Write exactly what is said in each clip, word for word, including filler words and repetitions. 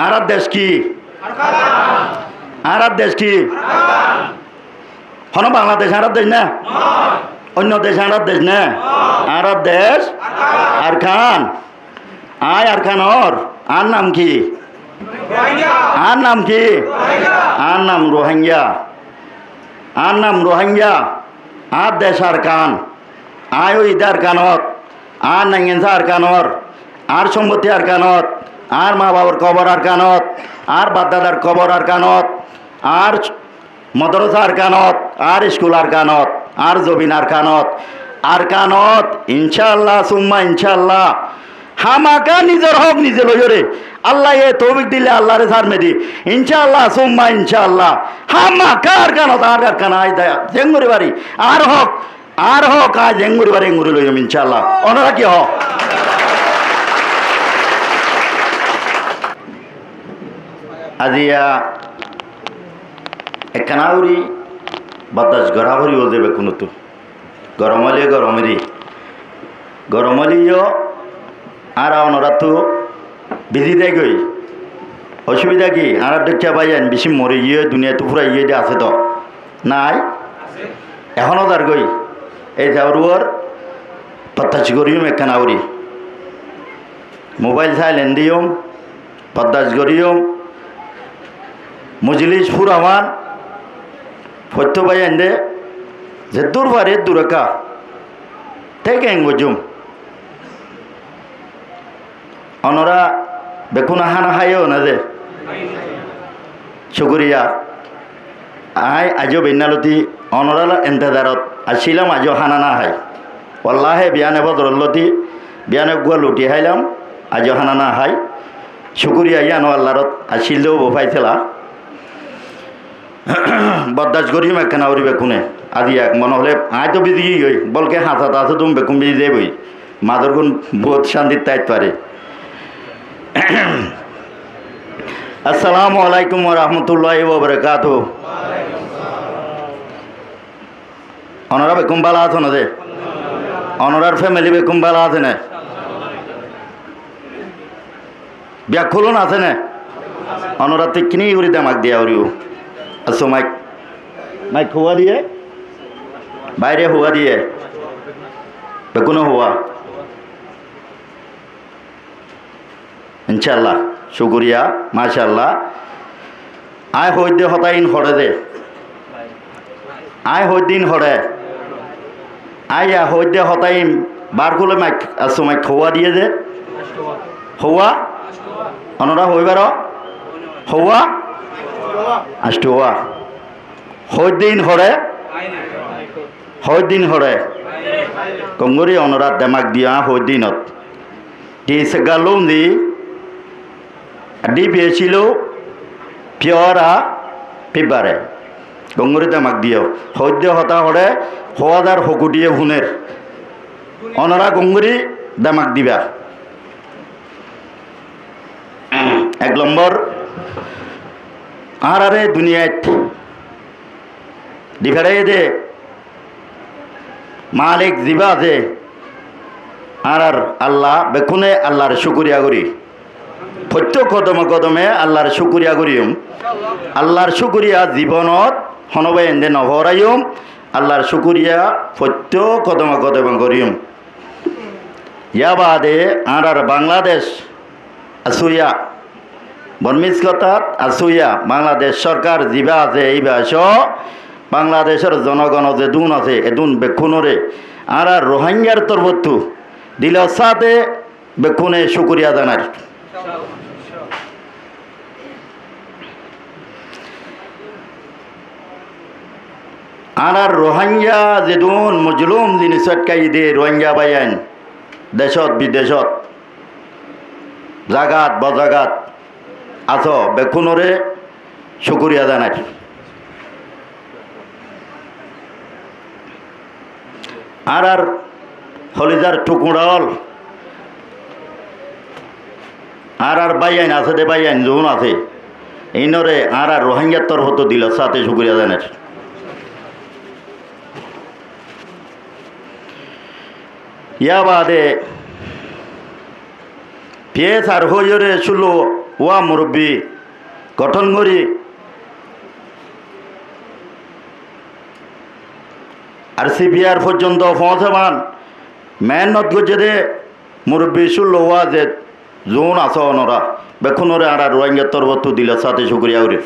Añárar dec ki? Añárar dec ki? Hono Bangladec añárar dec né? Oinno dec añárar dec né? Añárar dec Arkan. Aññí Arkanor. Añár nam ki? Añár nam ki? Añár nam Ruáingga. Añár nam Ruáingga. Añár dec Arkan. Aññí óiyedé Arkanot. Añár nainggensa Arkanor. Añár sombottí Arkanot. Añár mabafor kobor Arkanot. Añár baddadar kobor Arkanot. Añár modorosa Arkanot. Añár iskul Arkanot. Añár zobin Arkanot. Arkanot, incálla, summa incálla. Hámaka nizor hók nize loiyóre. Allaye toufik dile Allaré sármedi. Incálla, summa incálla. Hámaka Arkanot, añár Arkan aññí zeéngorí fari. Añár hók, añár hók aññí zeéngorí fari eéngorí loiyum, incálla. Ónora ki hoó? Aziya ekkána gorí bordac gorá foribó ze bekkúnottú. Gorom óile gorom eri. Gorom óile yó añára onoráttu bizi táigoi. Ocúbida ki? Añárar dókka báiyain bicí mori giyói, duniyattú fúrai giyói de asé toó? Nái? Ehóno zargói. Ei zaurúor bordac goríyum ekkána gorí. Mobáil sailent diyum. Bordac goríyum, mojolís fúrawan, foittó báiyainde zeddúr fari eddúr ekká thékeng goijjúm. Onorá bekkúne hána háiyo né de? Cúkuriya. Aññí aijjó beinna lóti onorár entezarot accílam, aijjó hána náhai. Wallahi, biyáne fozorot lóti, biyáne eggúa luthi háilam, aijjó hána náhai. Cúkuriya yíano Allarot accíl de óibo fáisela. Bordac goríyum ekkána gorí bekkúne. Aziya ek mone hoilé aññí toó bizi giyói, bólke hañsat asé dum bekkún bizi zaiboi. Mazorgún bóut cántit táit fare. Assalamu alaikum wa rahmatullahi wa barakatuhu. Onorá bekkún bála asó né de? Onorár femeli bekkún bála asé né? Biyakkúlun asé né? Onorá tikkíni gorí demak diya foribó. Asó maik. Maik huá diye? Báire huá diye? Bekkúne huá. Incálla. Cúkuriya. Macálla. Aññí hoóidde hotáin hoçé de. Aññí hoóidde ín hoçé. Aññí ya hoóidde hotáin bar kúle maik, asó maik huá diye de. Huá? Onorá hoói faro? Huá? Ancthuá. Hoóidde ín hoçé? Hoóidde ín hoçé? Gom gorí onorá demak diyo, aññí hoóidde ínot. Di seggá lum di, di piyé cílo, piyóra, píbare. Gom gorí demak diyo. Hoóidde hotá hoçé, hoódar hokutiye fúner. Onorá gom gorí demak diba. Ek lombor, añáráre duniyait di feraiyé de malik zibá asé, añárar Alla, bekkúne Allar cúkuriya gorí. Foittó kodome kodome Allar cúkuriya goríyum. Allar cúkuriya zibonot honó báiyainde nofóoraiyum. Allar cúkuriya foittó kodome kodome goríyum. Yá baade añárar Bangladec asúya, Bormís kotát asúya, Bangladec sorkar zibá asé, íba só Bangladecór zonogon zedún asé, edún bekkúnore añárar Ruáingar torfóttu dilor sáte bekkúne cúkuriya zanair. Añárar Ruáinga zedún mozlúm zinis ótkaiyé de Ruáinga báiyain, decót bidecót, zagat bozagat asó, bekkúnore cúkuriya zanair. Añárar holizar thukuñça ól, añárar báiyain asé de, báiyain zedún asé, ínore añárar Ruáingar torfóttu dilor sáte cúkuriya zanair. Yá baade piyés ar hoiyóre cúllo uwá murubbi gothón gorí, ar si pi ar foijjonto foóñsaiban meénnot goijjé dé murubbi cúllo uwá ze zun asó onorá, bekkúnoré añára Ruáingar torfóttu dilor sáte cúkuriya gorír.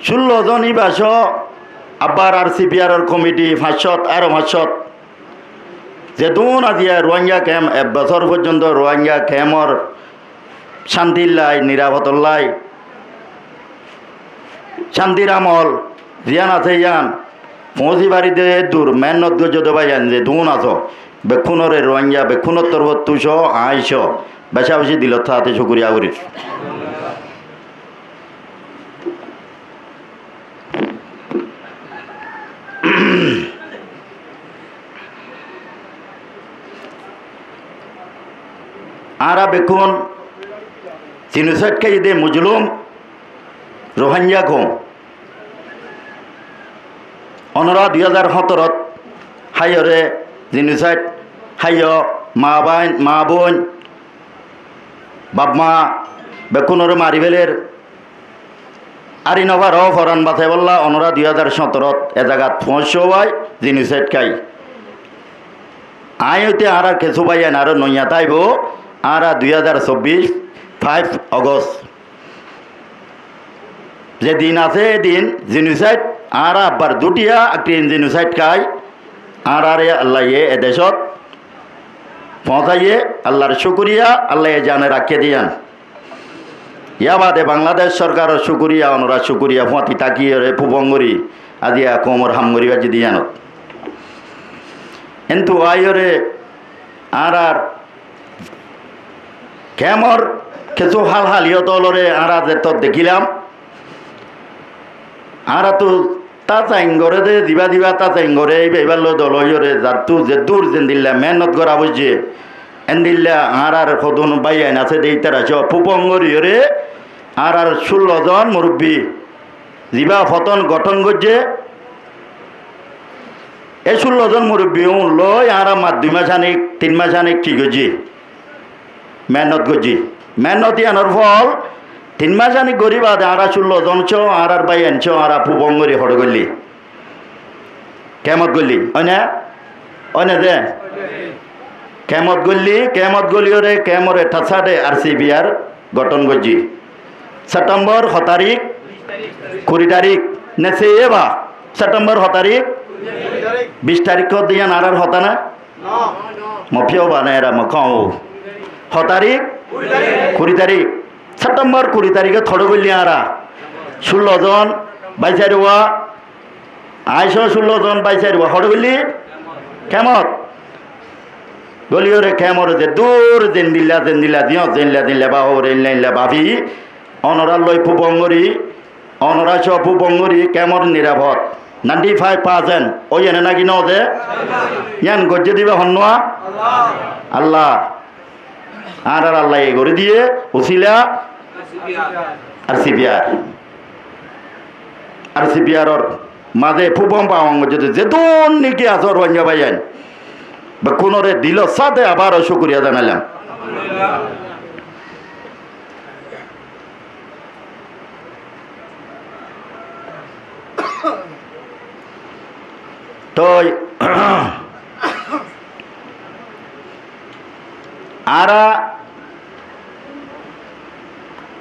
Cúllo zon íba só abbar ar si pi aror komiti fañs cót, aró fañs cót, zedún aziya Ruáinga kemp ek bosór foijjonto Ruáinga kempor cántillai, nirafotollai, cántir amol ziyán asé yían foóñsi fari dé eddur meénnot goijjó dé báiyain zedún asó, bekkúnoré Ruáinga bekkúnor torfóttu só, aññí só, becá-becí dilor sáte cúkuriya gorír. Añára bekkún jenosaid káiye dé mozolum Ruáinga koum. Onorá dui házar hóñtorot háiyoré jenosaid háiyo, maa báin, maa bóin, baf maa bekkúnoré mari féler. Ari nofaró, foran basaibólla onorá dui házar sóñtorot e zagat foóñsiyó bái, jenosaid kái. Aññí óite añárar kessú báiyain aró noiya táibo, añára dui házar sobbic, faif Ogost. Zedin asé edin jenosaid, añára abbar dútiya, ekkín jenosaid kái, añáráre Allaye e decót foóñsaiye, Allar cúkuriya, Allaye zane rakké dé yían. Yá bade Bangladec sorkaror cúkuriya, onorár cúkuriya, fúañti tákiyoré fúbong gorí, aziya koumor ham gorí baijjí dé yíanot. Héntu aiyóre añárar kempor kessú hál haliyót ólore añára zettót dekílam, añárattu tásain goré dé, zibá zibá tásain goré, íba íbar loi dol óiyoré, zattú zeddúr zendilla meénnot gorá foijjé, endilla añárar hodún báiyain asé dé, ítara só fúbong goríyoré, añárar cúllo zon murubbi, zibá fotón gothón goijjé, é cúllo zon murubbi ún loi añára mat dui mac ánik, tin mac ánik ki goijjí? Meénnot goijjí. Meénnot yíanor fol, tin mac ánik gorí bade añára cúllo zon só, añárar báiyain só, añára fúbong gorí hoçé goillí? Kempot goillí. Óine? Óine dé? Kempot goillí, kempot goliyóre, kempor etthá sáde ar si pi ar gothón goijjí. Septembor ho tarík? Kuri tarík. Nessé eba? Septembor ho tarík? Bic tarík hoódde yían añárar hotá ná? Mofiyó bana era mokóu. Ho tarík? Kuri tarík. Septembor kuri taríkot hoçé goillí añára? Cúllo zon báisair uwá, aññí só cúllo zon báisair uwá hoçé goillí? Kempot. Goliyóre kempor zeddúr zendilla zendilla ziyót zendilla zendilla báfor endilla endilla báfi, onorár loi fúbong gorí, onorá só fúbong gorí kempor nirafot nainti faif pasen óiye né náki nóde? Yían goijjé dé íba honnúa? Allah. Añárar Allaye gorí diyé usíla ar si pi ar. Ar si pi aror mazé fúbong fúbong goijjé dé zedún néki asó Ruáinga báiyain, bekkúnoré dilor sáte abáró cúkuriya zanailam. Toi añára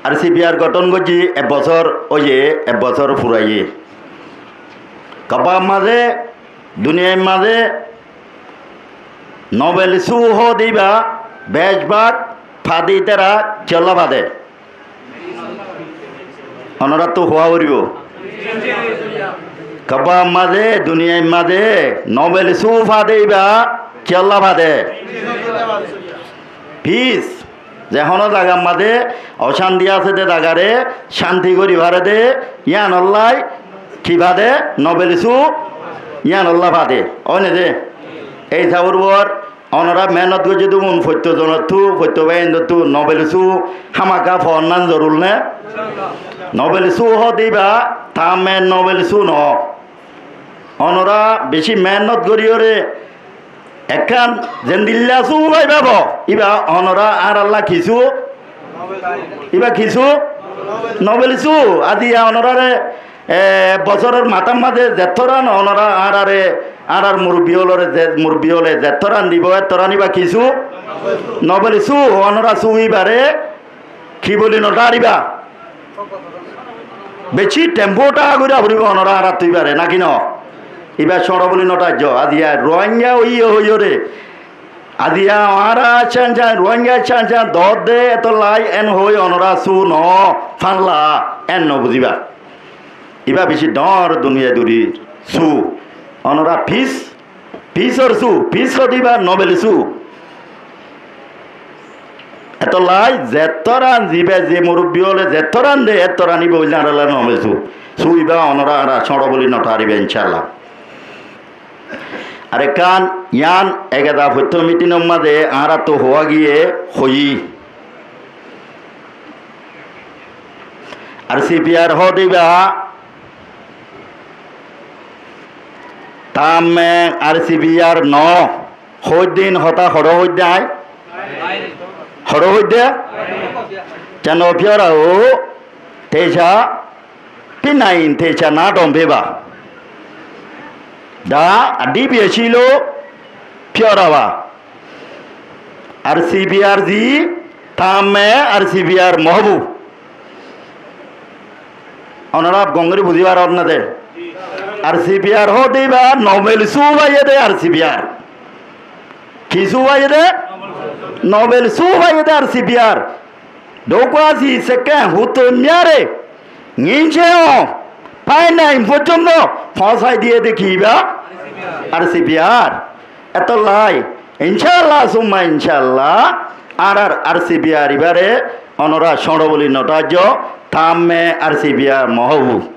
ar si pi ar gothón goijjí ek bosór óiye, ek bosór furaiyé. Kabbá mazé, duniyair mazé Nobel Isu hoóde íba bec bák fade ítara kiyólla fade? Onoráttu hoó foribó. Kabbá mazé, duniyair mazé Nobel Isu fade íba kiyólla fade? Pis. Ze honó zagar mazé ocánti asé dé zagaré cánti gorí faré dé, yíanollá ki fade? Nobel Isu yíanollá fade. Óine dé? Ei hísabor uore onorá meénnot goijjé dé ún foittó zonottú, foittó báiyaindóttu Nobel Isu hámaka foónnan zorur né? Nobel Isu hoóde íba taámme Nobel Isu noó. Onorá bicí meénnot goríyoré Ekkán zendilla su faiba bo, íba onorá añárálla ki su? Íba ki su? Nobel su. Aziya onoráre, e, bosóror matár mazé zettóran onorá añáráre, añárár murubbi ólore ze-, murubbi óle zettóran dibó, ettóran íba ki su? Nobel su. Onorá su íbare ki buli no dháriba? Beci thempo tha gorí aburibó onorá añáráttu íbare, náki no? Íba cóñço buli no dháijjo. Aziya Ruáingga óiye hoiyóre, aziya añára cán cán, Ruáingga cán cán doódde, etóllai en hoói onorá su no fánla, en no buzíba. Íba beci dhoóñr duniyai durir su. Onorá pis Písor su, pís hoó de íba nobel su. Etóllai zettóran ziba ze murubbi óle zettóran de, ettóran íba óilde añárálla nobel su. Su íba onorá añára cóñço buli no dháriba, incálla. Ar ekkán yián egeda foittó mitinor mazé añáráttu hoó giyé hoiyí. Ar si pi ar hoó de íba Taamme ar si pi ar no hoóidde, hotá horó hoóidde aññí? Horó hoóidde? Ceno fiyóra ó, teica, pí nain teica ná dhom féba. Dá, ar dí biyecílo fiyóra ba. Ar si pi ar zi, taamme ar si pi ar mohóbu. Onorá gom gorí buzí farónna de. Ar si pi ar hoó de íba nobel su faiyé de ar si pi ar. Ki su faiyé de? Nobel su faiyé de ar si pi ar. Dóuka si sekén húto miyáre. Ñíñce ó, fáinain foijjonto foóñsai diyé de ki íba? Ar si pi ar. Etóllai, incálla, summa incálla, añárar ar si pi ar ibáre onorá cóñço buli no dháijjo, taamme ar si pi ar mohóbu.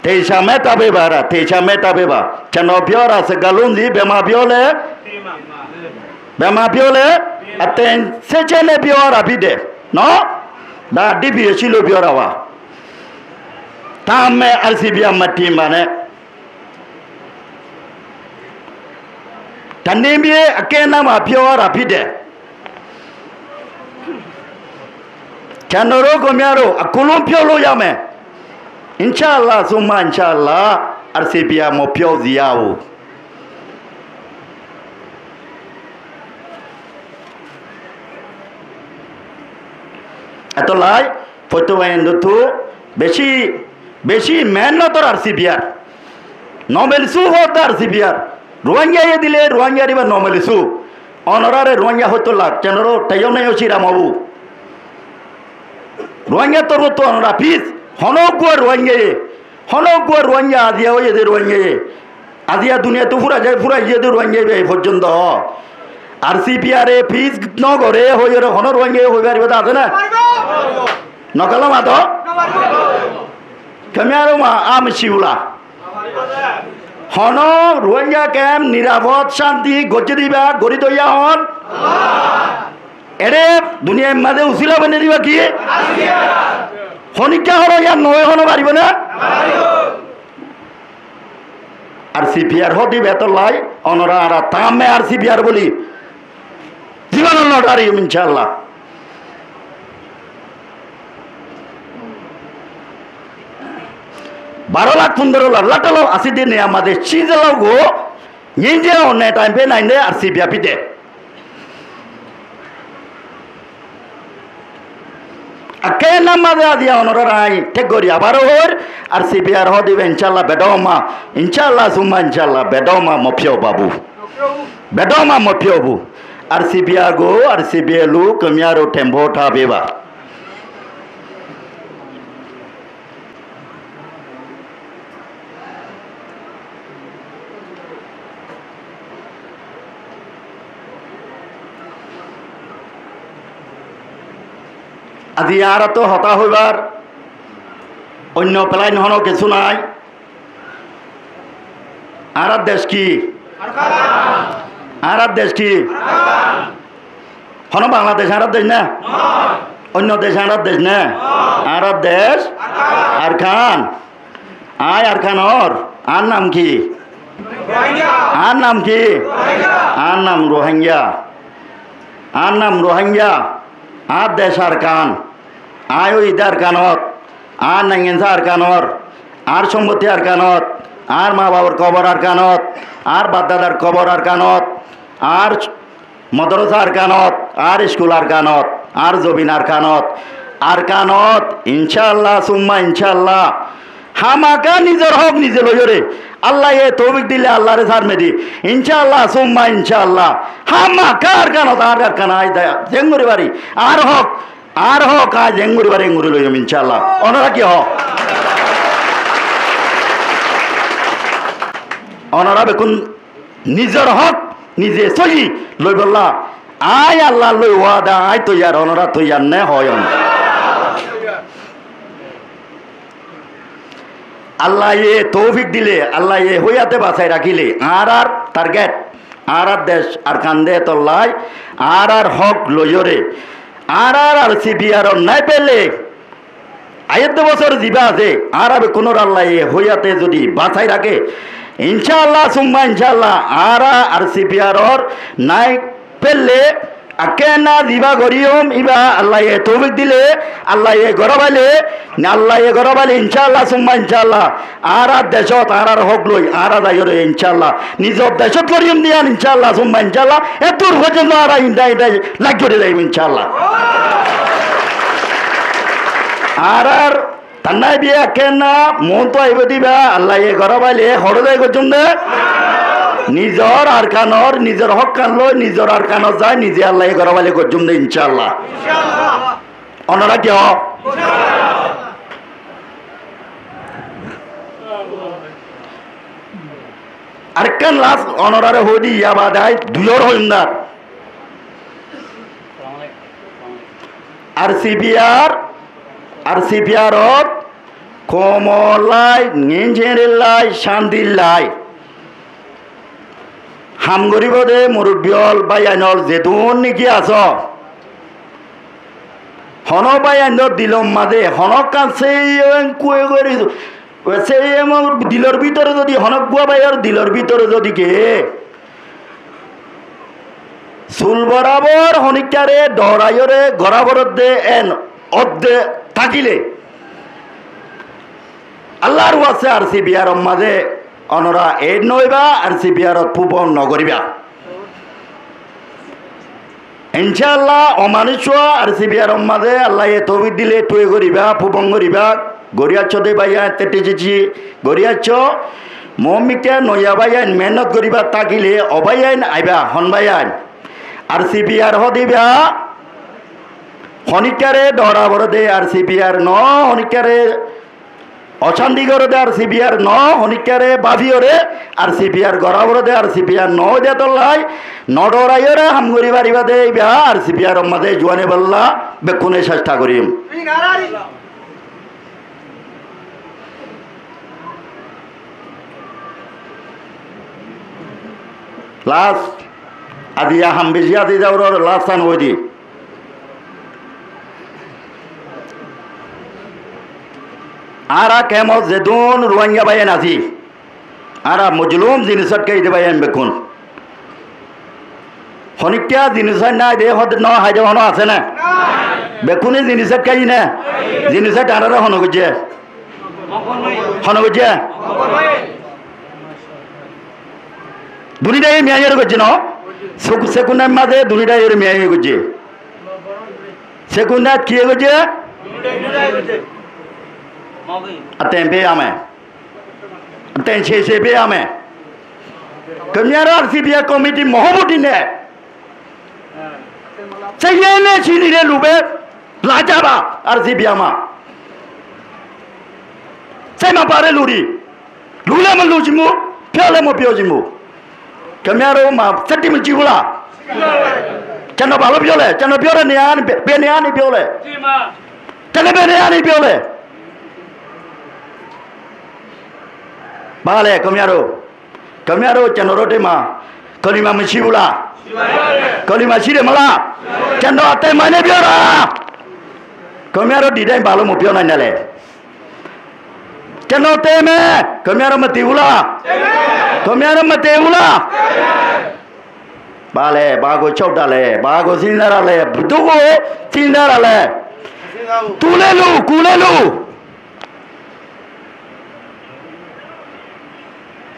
Teica méta féba, teica méta féba. Ceno fiyóra se galún di bema fiyóle, bema fiyóle, aten se cene fiyóra fide, no? Dá dí biyecílo fiyóra ba. Taamme ar si pi ar mattímane. Tandimbiye akéna ma fiyóra fide. Cánoro gomiyaro akkulum fiyólo yame. Incálla, summa incálla, ar si pi ar mo fiyó ziyau. Etóllai, foitó baindottu beci, beci mehénnotor ar si pi ar. Nobel su hoódde ar si pi ar. Ruáingaye dile Ruáingar ibá nobel su. Onoráre Ruáinga hoitó lak, cénoro teiyó naiyo ciram óibo. Ruáingar torfóttu onorá fis, honó uggúa Ruáingaye, honó uggúa Ruáinga aziya óiye de Ruáingaye. Aziya duniyaittú fúrai zai, fúrai zai de Ruáinga ibá ei foijjonto. Ar si pi ar e fis nogoré hoiyóre honó Ruáingaye hoi faribó de asé né? Nokálama to? Kemiyaro ma am cibula. Honó Ruáinga kem nirafot cánti goijjé de ibá gorí doiya hon? Ere duniyair mazé usila bane diba ki? Honikka horo yar noói hono faribó né? Ar si pi ar hoó de ibá etollai, onorá añára tamme ar si pi ar buli zibanot no dhárim incálla. Baró lak, fundoro lak, lak tala así de niyam mazé cíze lak go, ñinze onne thaim pe nainde ar si pi ar fide. Akke nammaze aziya onorár aññí thek gorí abár hoóir, ar si pi ar hoó de ibá incálla bedhóma, incálla summa incálla bedhóma mo fiyó babu. Bedhóma mo fiyó bu. Ar si pi ar go, ar si pi ar luk, kemiyaro thempo thabe ba. Aziya añárattú hotá hoibár oinno plan honó kessú nái. Añárár dec ki? Añárár dec ki? Honó Bangladec añárár dec né? Oinno dec añárár dec né? Añárár dec Arkan. Aññí Arkanor, añár nam ki? Añár nam ki? Añár nam Ruáingga. Añár nam Ruáingga. Añár dec Arkan. Aññí óiyi de Arkanot. Añár naingán sa Arkanor. Añár sombottí Arkanot. Añár maa babor kobor Arkanot. Añár bafdadar kobor Arkanot. Añár modorosa Arkanot, añár iskul Arkanot, añár zobin Arkanot, Arkanot, incálla, summa incálla, hámaka nizor hók nize loiyóre, Allaye toufik dile Allaré sármedi, incálla, summa incálla, hámaka Arkanot, añár Arkan aññí zeén gorí fari, añár hók, añár hók aññí zeén gorí fari eén gorí loiyum, incálla. Onorá ki hoó? Onorá bekkún nizor hók nize sóiyi loibolla aññí Allar loi wada, aññí toiyar, onorá toiyar né? Hoóyon. Allaye toufik dile, Allaye hóiyate basai rakíle, añárar target, añárar dec Arkan de tollai, añárar hók loiyóre, añárar ar si pi ar nái fele, aiyédde bosór zibá asé, añára bekkúnor Allaye hóiyate zodi basai raké, incálla, summa incálla, añára ar si pi ar nái fele, ekkenná zibá goríyum, íba Allaye toufik dile, Allaye gorá faile, Allaye gorá faile, incálla, summa incálla, añára decót, añárar hók loi, añára zaiyóre, incálla. Nizor decót goríyum de yián, incálla, summa incálla. Eddúr foijjonto añára inda inda lagói de zaiyum, incálla. Añárar tannái biya ekkenná, muúntu aibó de íba, Allaye gorá faile, hoçé zai goijjum de. Nizor Arkanor, nizor hókkán loi, nizor Arkanot zai, nize Allaye gorá faile goijjum de, incálla. Onorá ki hoó? Arekkán last onoráre hoói di, yá baade aññí duiyór hoiyúm de. Ar si pi ar, ar si pi ar ot koumor lai, ngincinir lai, cántir lai ham goríbou de murubbi ól, báiyain ól zedún niki asó, honó báiyainor dilor mazé honókkan séiye kue gorí, séiye dilor bútore zodi honóggua báiyor dilor bútore zodi ke sul borabor honíkkáre dhoraiyóre gorá foredde en ódde tákile, Allar waste ar si pi ar mazé onorá aid noóiba, ar si pi ar ot fúbon nogoríba. Incálla, omanúiccúa ar si pi ar mazé Allaye toufik dile tui goríba, fúbon goríba, gorí aiccó de báiyain, tettici gorí aiccó. Moómikká noiya báiyain meénnot goríba tákile, o báiyain aibá, hon báiyain? Ar si pi ar hoó de íba, honíkkáre dhora foredde ar si pi ar noó, honíkkáre ocánti goré de ar si pi ar noó, honíkkáre báfiyóre ar si pi ar gorá foredde ar si pi ar noó, de tollai nodhoraiyóre ham gorí faribá de íba ar si pi ar mazé juwán óibolla bekkúne cesta goijjum. Last, aziya ham beci asé, aziya last an hoói di. Añára kemot zedún Ruáingga báiyain así, añára mozlum jenosaid kaiye de báiyain bekkún. Honíkka jenosaid nái de, hoó de no hái de honó asé né? Bekkúne jenosaid kaiye né? Jenosaid añáráre hone goijjé? Hone goijjé? Duniyai miyai ore goijjé no? Sek-, sekundar mazé duniyai ore miyai ore goijjé. Sekundar kiyé goijjé? Aten be ame. Aten se se be ame. Kemiyaro ar si bi ai komiti mohobudi ne. Seyene sinire lube lajaba ar si bi ama. Sema bare luri. Lule mo lujimu, piole mo piojimu. Kemiyaro ma seti mo jibula. Ceno balo piole, ceno piole niyani, be, be niyani piole. Ceno be niyani piole. Bale, kemiyaro. Kemiyaro ceno rode ma. Kolima mo sibula. Kolima sire mala. Ceno ate mane piora. Kemiyaro didai balo mo piona nale. Ken no teme? Komiaro mati ula. Komiaro mati ula. Bale, bago caudale, bago sindarale, dugo sindarale. Tulelu, kulelu.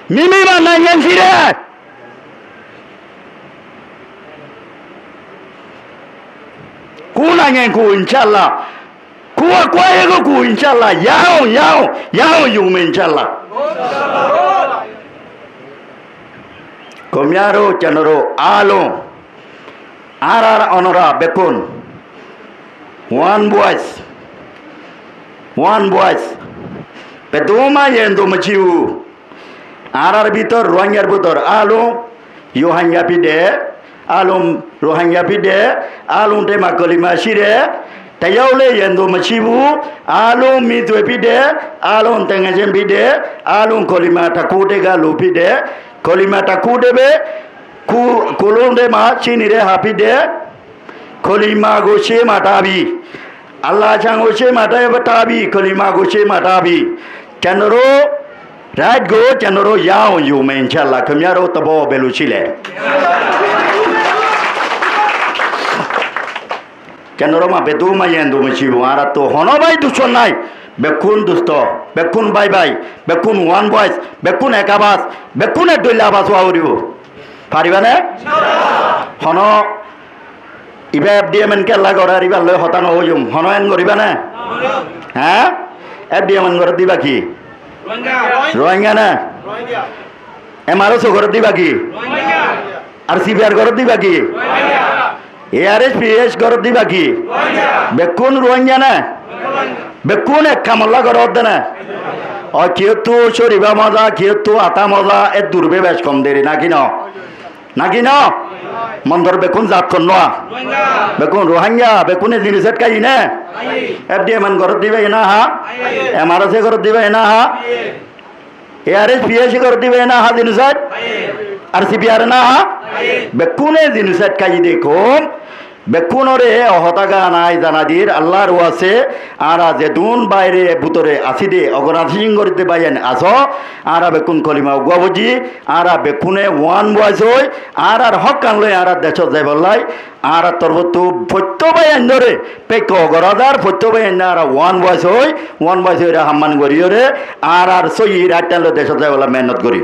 Mimi ma nangen sire. Ku nangen ku, inshallah. Kuwa kuwa ego ku, inshallah. Yao, yao, yao yume, inshallah. Komiaro cenoro alo. Arar onora bekun. One voice. One voice. Beduma yendo maciu. Añárar bútor, Ruáingar bútor, alum Yuháinga fide, alum Ruáinga fide, alum tema kolima sire, teyóule yendu macíbu, alum mitue fide, alum tengecem fide, alum kolima takudega lu fide, kolima takudebe, ku-, kulum tema sinire ha fide, kolima gocé matábi. Allah cang gocé matábi, kolima gocé matábi. Cenoro, rait go, cenoro yao yume, inshallah, kemiyaro tobo belucile. Cenoro ma bedu ma yendu ma cibu, añára to hono bái ducmon nai. Bekkún dusto, bekkún bái bái, bekkún one voice, bekkún ek abas, bekkún ek doilla abas ówa foribo. Fariba né? Hono iba F D M en kella gorer, ibar loi hotá no hoiyum. Hono en goriba né? Há? F D M en gorer diba ki? Ruáinga né? M R S o gorer diba ki? R C P R gorer diba ki? A R S P S gorer diba ki? Bekkún Ruáinga né? Bekkún ek kamolla gorer de né? O kiyóttu córiba moza, kiyóttu atá moza, e durbe bec kom deri naki no? Naki no? Mondor bekkún zat honnúa? Bekkún Ruáinga, bekkún e jinis et kayi né? F D M en gorer diba ena ha? M R S e gorer diba ena ha? A R S P S gorer diba ena ha jinis et? R C P R ena ha? Bekkún e jinis et kayi de kom. Bekkúnore e hotá gán ai zanai dir, Allar waste, añára zedún baire bútore así de, organization gorí de báiyain asó, añára bekkún kolima uggúa foijjí, añára bekkúne one voice ói, añárar hók gán loi añára decót zaibolla, añárar torfóttu foittó báiyaindóre, fekka gorá zar, foittó báiyaindóre añára one voice ói, one voice ói re ham goríyore, añárar sóiyi rait gán loi decót zaibolla mehénnot gorí.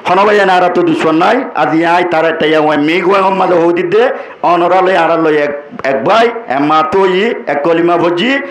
Hono báiyain añárattu ducmon nái, aijja añí tará taiya uain mi guain hommá de hoódidde, onorá loi añára loi ek, ek bái, ek maa tói, ek kolima foijjí.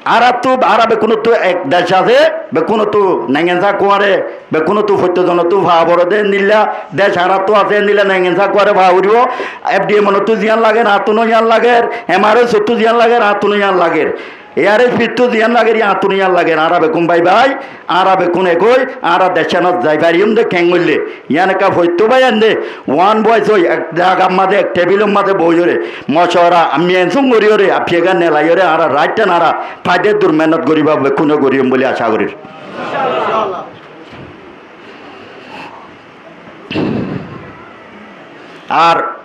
Añárattu, añára bekkúnottu ek dec asé, bekkúnottu nengen sákuare, bekkúnottu foittó zonottu faa foré de endilla dec añárattu asé, endilla nengen sákuare faa foribó, F D M ottu ziyán lager, añáttuno yían lager, M R S ottu ziyán lager, añáttuno yían lager. A R S P ttu ziyán lager, añáttuno yían lager, añára bekkún bái bái, añára bekkún ek ói, añára decánot zai fariyum de kengóille. Yían ekká foittó báiyainde, one voice ói, ek zagar mazé, ek tebilor mazé boiyóre, mocora, miensún goríyore, afiyegán nelaiyóre, añára rait gán añára faidar dur mehénnot goríba, bekkúne goríyum bóli acá gorír. Ar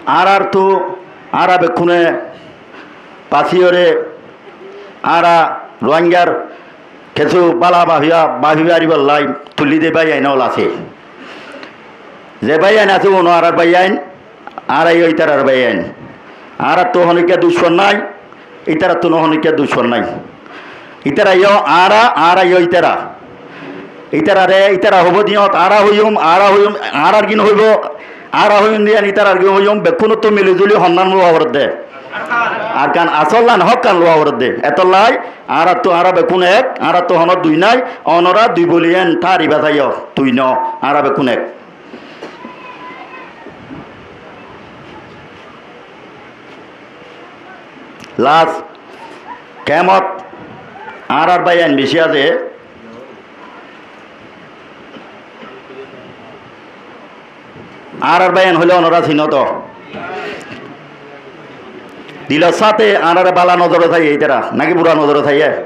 añáráttu, añára bekkúne basíyore añára Ruáingar kessú bála báfiba, báfi faribálla tullí de báiyain ól asé. Ze báiyain asé, uno añárar báiyain, añára yó ítarar báiyain. Añáráttu honikka ducmon nái, ítarattu no honikka ducmon nái. Ítara yó añára, añára yó ítara. Ítarare, ítara hoibó diyot, añára hoiyum, añára hoiyum, añárar gín hoibó, añára hoiyum diyan, ítarar gín hoiyum, bekkúnottu mili zuli honnán luwa foredde. Ar kan asól lan hók kan luwa foredde. Etollá añárattu añára bekkún ek, añárattu honó dui nái, onorá dui boli en tári basaiyó, dui no, añára bekkún ek. Las kemot añárar báiyain bicí asé. Añárar báiyain hoilé onorá sinó to. Dilor sáte añárare bála nozore saiye ítara, náki bura nozore saiye?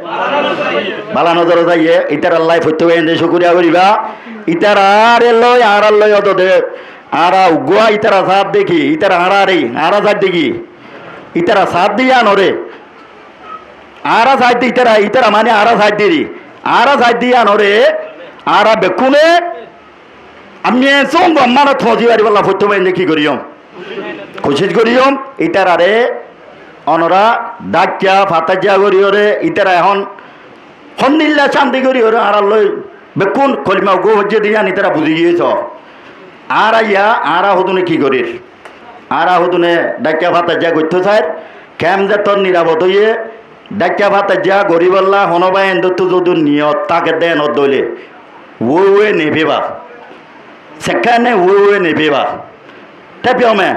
Bála nozore saiye, ítarallá foittó báiyainde cúkuriya goríba. Ítarare loi, añárar loi ódode, añára uggúa ítara sáf deki, ítara añárare, añára sáf deki. Ítara sáf de yíanoré, Añára saidde ítara, ítara mani añára saidde ri. Añára saidde yíanoré, añára bekkúne, ami e sóngo ammánot foóñsi faribólla foittó báinde ki goríyum? Kucíc goríyum, ítararé onorá dáikka fataijja goríyoré, ítara ehón hondilla cánti goríyoré añárar lói bekkún kolima uggúa foijjé de yían ítara buzí giyói soó. Añára yá, añára hodúne ki gorír? Añára hodúne dáikka fataijja goittó sair, kemp zettót nirafot óiye, dáikka fataijja goríbolla honó báiyaindóttu zodi niyot táke de enot dóile, uwe uwe neféba. Sekkáne uwe uwe neféba. Tépiyome,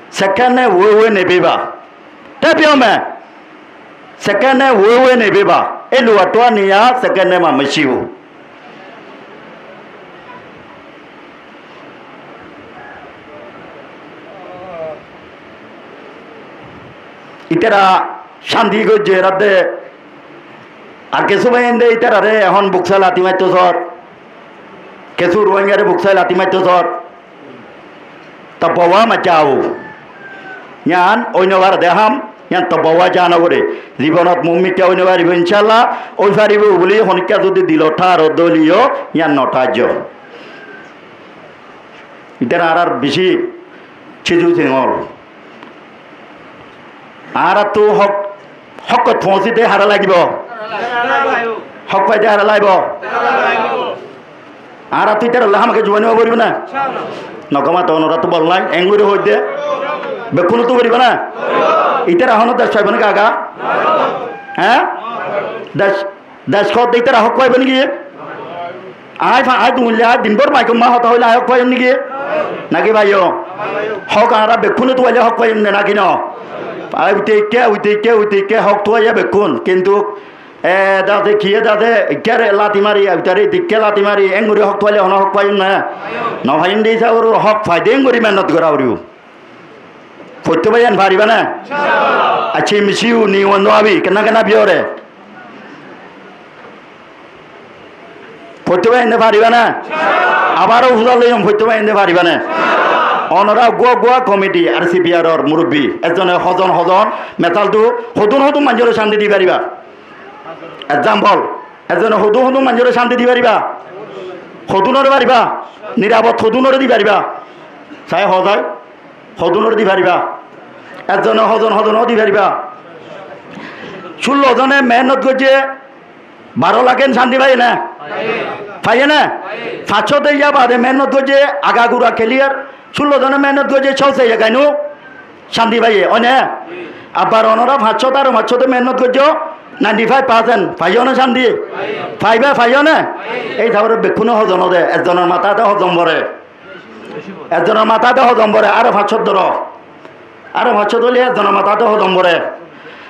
sekkáne uwe uwe neféba. Tépiyome, sekkáne uwe uwe neféba. E luwattúa niya sekkáne mamacíbo. Ítara cánti goijjé eradde, ar kessú báiyainde ítararé ehón buksái lati maittó sór, kessú Ruáingaré buksái lati maittó sór. Tobbawa maicca abu. Yían ói no fare de ham, yían tobbawa za no gore. Zibonot muúmikká ói no faribó, incálla, ói faribó buli honikká zodi dilot tháar dóile yó, yían no tháajjo. Ítara añárar bicí cízu siñgol. Añáráttu hók, hókot foóñsite hará lagibó? Hók faite hará lagibó? Añáráttu ítarallá hámaká zubaní ówa foribó né? Nokomá to onoráttu bol nái, engorí hoóidde. Bekkúnottu foribó né? Ítara honó dec faibó né gaga? Hé? Dec Dec hoódde ítara hók faibó né ki? Aññí fa-, aññí duñilla, aññí din bór maikot hotá hoilé aññí hók faiyum né ki? Náki faiyum? Hók añára bekkúne tuailé hók faiyum né náki no? Aññí uite ikká, uite ikká, uite ikká hók tuaiyé bekkún. Kintu, e, dase kiyé dase, ikkáre lati mari, uitare ikká lati mari, engorí hók tuailé honó hók faiyum né? No faiyum de, ísa gorí hók faidé engorí mehénnot gorá foribó. Foittó báiyain faribá né? Accá, em esi iu ni uan dóabi, kenna kenna biyóre? Foittó báiyain faribá né? Abar ó fusár loiyum, foittó báiyain faribá né? Onorá uggúa uggúa komiti, ar si pi ar or murubbi, ezzone hozon hozon, mesaltu, hodún hodún maincóre cánti di faribá. Example, ezzone hodún hodún maincóre cánti di faribá. Hodúnore faribá. Nirafot hodúnore di faribá. Sai hozai. Hodúnore di faribá. Ezzone hozon hozon ó di faribá. Cúllo zone mehénnot goijjé, baró lak en cánti faiyé né? Faiyé né? Fañs cót de yá bade mehénnot goijjé, aga gura keliyar. Cúllo zone mehénnot goijjé, cóu saiye gainú cánti faiyé, óine? Abar onorá fañs cót, aró fañs cót de mehénnot goijjó, nainti fáif parsent faiyó né cánti? Faibá, faiyó né? Ei hísabe bekkúne hozon ó de, ezzonor matá de hozon bore. Ezzonor matá de hozon bore, aró fañs cót dóro. Aró fañs cót óile ezzonor matá de hozon bore.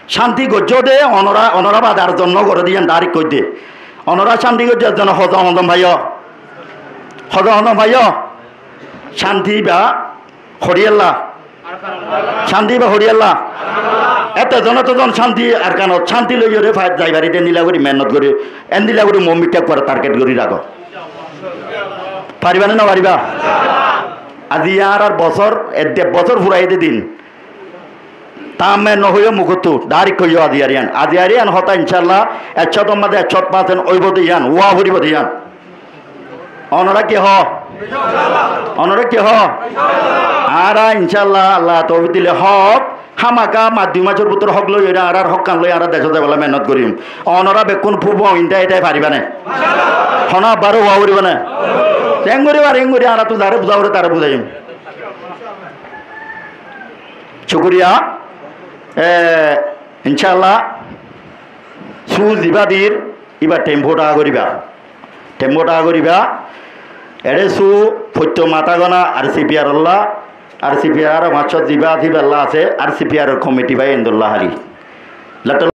Cánti goijjó de, onorá, onorá bade ar zon no goré de yían dhárik hoóidde. Onorá cánti goijjó, ezzone hozon, hozon faiyó. Hozon, hozon faiyó. Cánti ba horiyalla. Cánti ba horiyalla. Ete zon, ete zon cánti Arkanot, cánti loiyóre fa-, zai fari de endilla gorí mehénnot gorí, endilla gorí momin ot ekbar target gorí rakó. Faribá né no faribá? Azi añárar bosór, e de bosór furaiyé de din. Tamme no hoiyó mukóttu, dhárik hoiyó azi ar yían. Azi ar yían hotá incálla, ek cót or maze ek cót parsent óibo de yían, uá foribó de yían. Onorá ki hoó? Onorá ki hoó? Añára incálla Allah toufik dile hók, hámaka maddui macór bútore hók loi, óire añárar hókkan loi añára decót zaibálla mehénnot gorim. Onorá bekkún fúbo inta ita faribá né? Honó abbar uá foribó né? Te engorí bar engorí añára tu zaré buzá foré taré buzáiyum. Cúkuriya. E, incálla, su zibá dir, íba tempo tha goríba. Tempo tha goríba. Eçé su foitto matá gona ar si pi ar olla, ar si pi ar or maccót zibá asé íballa asé, ar si pi ar or komiti bái endilla háli. Lettor